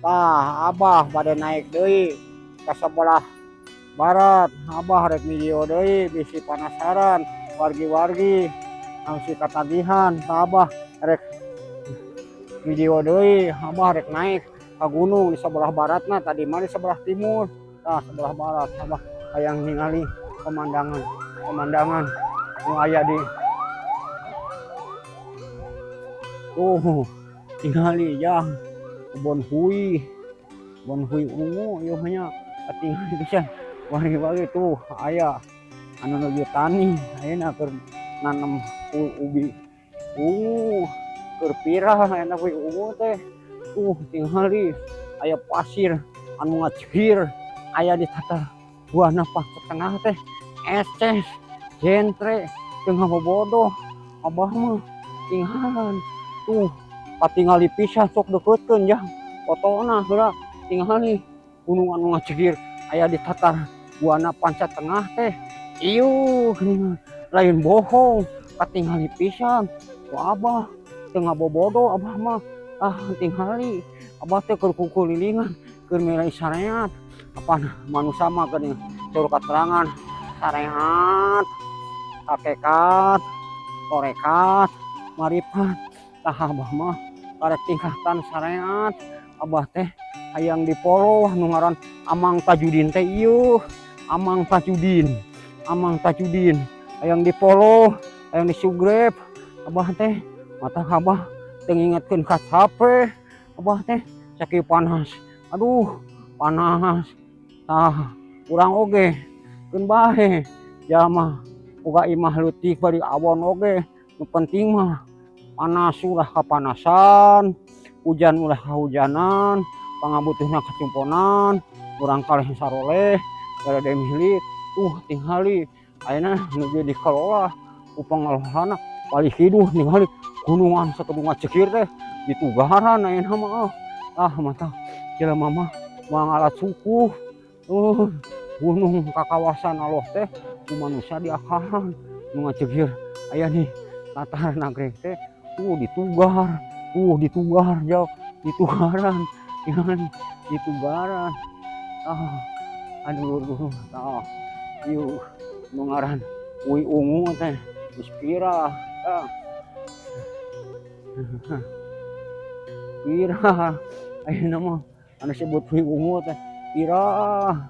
Tah, Abah bade naik deui ka sebelah barat. Abah rek video deui, bisi penasaran wargi-wargi langsung katagihan. Tah, Abah rek video deui. Abah rek naik ka gunung di sebelah baratna. Tadi mah di sebelah timur. Tah, sebelah barat Abah hayang ningali pemandangan pemandangan nu aya di tuh. Tingali jang, kebon hui, kebon hui ungu ieu mah nya. Katingali pisan wargi-wargi. Tuh aya anu nuju tani ayeuna, keur nanem ubi ungu, keur pirah ayeuna hui ungu teh. Tuh, tingali aya pasir anu ngacihir aya di tatar buahna pak setengah teh, eces jentre teu ngabobodoh Abah mah. Tinggalan tuh, katingali pisan. Sok deketkeun jang fotona heula. Tingali gunung anu ngacihir aya di tatar Buana Panca Tengah teh. Iuh, lain bohong, katingali pisan ku Abah, teu ngabobodo Abah mah. Ah, tingali Abah teh keur kukulilingan, keur milih syariat. Apa manusia mah geuning suruh keterangan syariat, hakikat, torekat, marifat. Tah, Abah mah karek tingkatan syariat. Abah teh hayang dipollow nu ngaran Amang Tajudin teh. Ieu Amang Tajudin, Amang Tajudin hayang dipollow, hayang disubscribe Abah teh. Mata Abah teu ngingetkeun ka cape Abah teh, sakieu panas. Aduh, panas. Tah, urang oge keun bae jalma boga imah leutik bari awon oge, nu penting mah panas ulah kapanasan, hujan ulah kahujanan, pangabutuhna kacumponan, urang kaleh saroleh garede milik. Tuh, tingali ayeuna nuju dikelola ku pengelolana palih hidup. Tingali gunungan sakedung ngacekir teh ditugaran ayeuna mah. Ah, mata jelema mah moal ngala cukup. Gunung kakawasan Allah teh ku manusia diakalan. Nu ngacegir aya nih tatar Nagreg teh. Tuh ditugar, tuh ditugar jauh, ditugaran, tingali ditugaran. Ah, aduh duh. Tah, ieu nu ngaran ui ungu teh geus viral. Tah, viral ayeuna mah anu sebut ui ungu teh viral.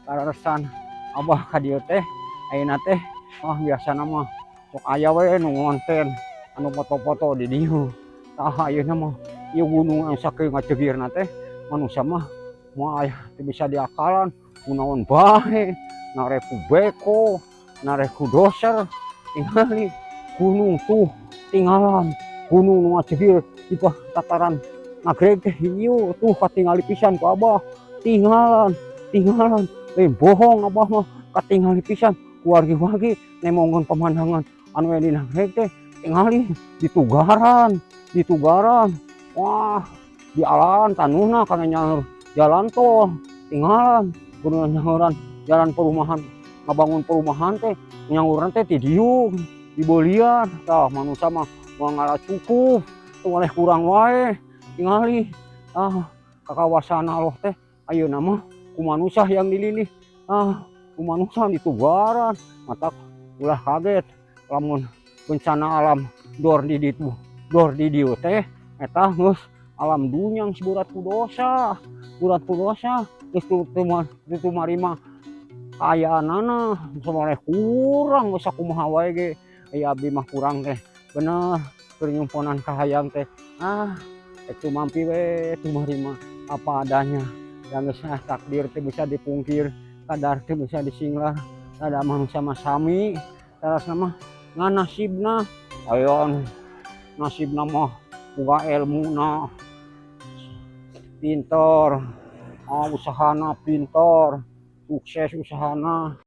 Kaleresan Abah ka dieu teh ayeuna teh, ah, biasana mah sok aya we nu ngonten, anu foto-foto di dieu. Tah, ayeuna mah ieu gunung anu sakieu ngacegirna teh manusia mah moal aya, teu bisa diakalan kunaon bae, narek ku beko, narek ku doser. Tingali gunung tuh, tinggalan gunung nu ngacegir di tataran Nagreg teh. Ieu tuh katingali pisan ku Abah. Tinggalan, tinggalan, lain bohong Abah mah, katingali pisan ku wargi-wargi nemongkeun pemandangan anu aya di Nagreg teh. Tingali ditugaran, ditugaran. Wah, dialaan tanuhna kana nyaur jalan tol. Tinggalan kudu nyauran jalan perumahan, ngabangun perumahan teh nyauran teh ti dieu dibeulian. Tah, manusia mah moal ngala cukup, teu boleh kurang wae. Tingali, ah, kakawasan Allah teh ayeuna mah ku manusia yang dililih. Ah, ku manusia ditugaran. Matak ulah kaget lamun bencana alam dor di ditu dor di dieu teh. Eta geus alam dunya geus berat ku dosa, berat ku dosa, geus teu marima kaayaanana. Samoleh kurang geus sakumaha wae ge, aya abdi mah kurang teh bener keur nyumponan kahayang teh. Ah, itu mampi we tumarima apa adanya yang geus. Ah, takdir teu bisa dipungkir, kadar teu bisa disinglar, ada manusia mah sami tarasna mah ngan nasibna. Aya nasibna mah boga ilmuna pinter, ah, usahana pinter, sukses usahana.